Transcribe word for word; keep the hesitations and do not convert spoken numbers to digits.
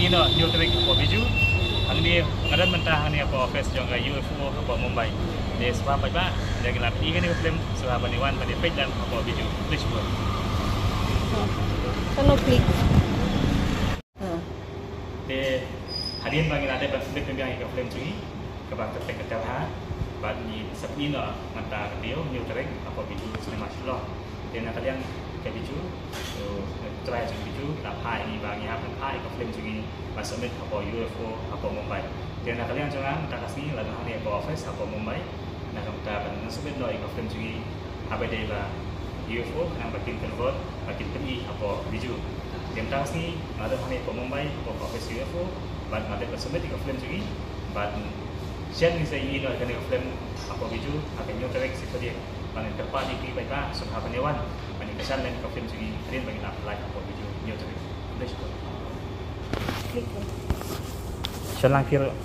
Ino, New Trick hapoh Bijou. Hangne nga don mynta hangne hapoh office jong ka U F O hapoh Mumbai. Te sngewbha paidbah, ïa ngi la peit ïa kane ka film, sngewbha ban ïa wan ban ïa peit lang hapoh Bijou. Please, bro. Kano click? Te hadien ba ngi la dep ban submit biang ïa ka film jong ngi kaba kyrteng ka Terha, bad ngi sa pyni noh mynta ka taïew, New Tarik, hapoh Bijou Cinema Shillong. Te na ka liang ka Bijou, to, trai jong Bijou, la phah ïa ngi ba ngi hap ban phah ïa ka film jong ngi ban submit hapoh U F O hapoh Mumbai. Te na ka liang jong nga mynta ka sngi la don hangne hapoh office hapoh Mumbai. Na ka bynta ban submit noh ïa ka film jong ngi, haba ïadei bad U F O, khnang ba kin convert, ba kin pyni hapoh Bijou. Te mynta ka sngi nga don hangne hapoh Mumbai hapoh office U F O, bad nga dep ban submit ïa ka film jong ngi, bad shen ngi sa ïohi noh ïa kane ka film hapoh Bijou ha ka New Tarik Sifadiak. Ban ïa kyrpad ïa phi paidbah, sngewbha ban ïa wan ban ïa kyrshan lem ïa ka film jong ngi hadien ba ngi la pyllait hapoh Bijou New Tarik. Khublei shibun. Shon lang phi ruh.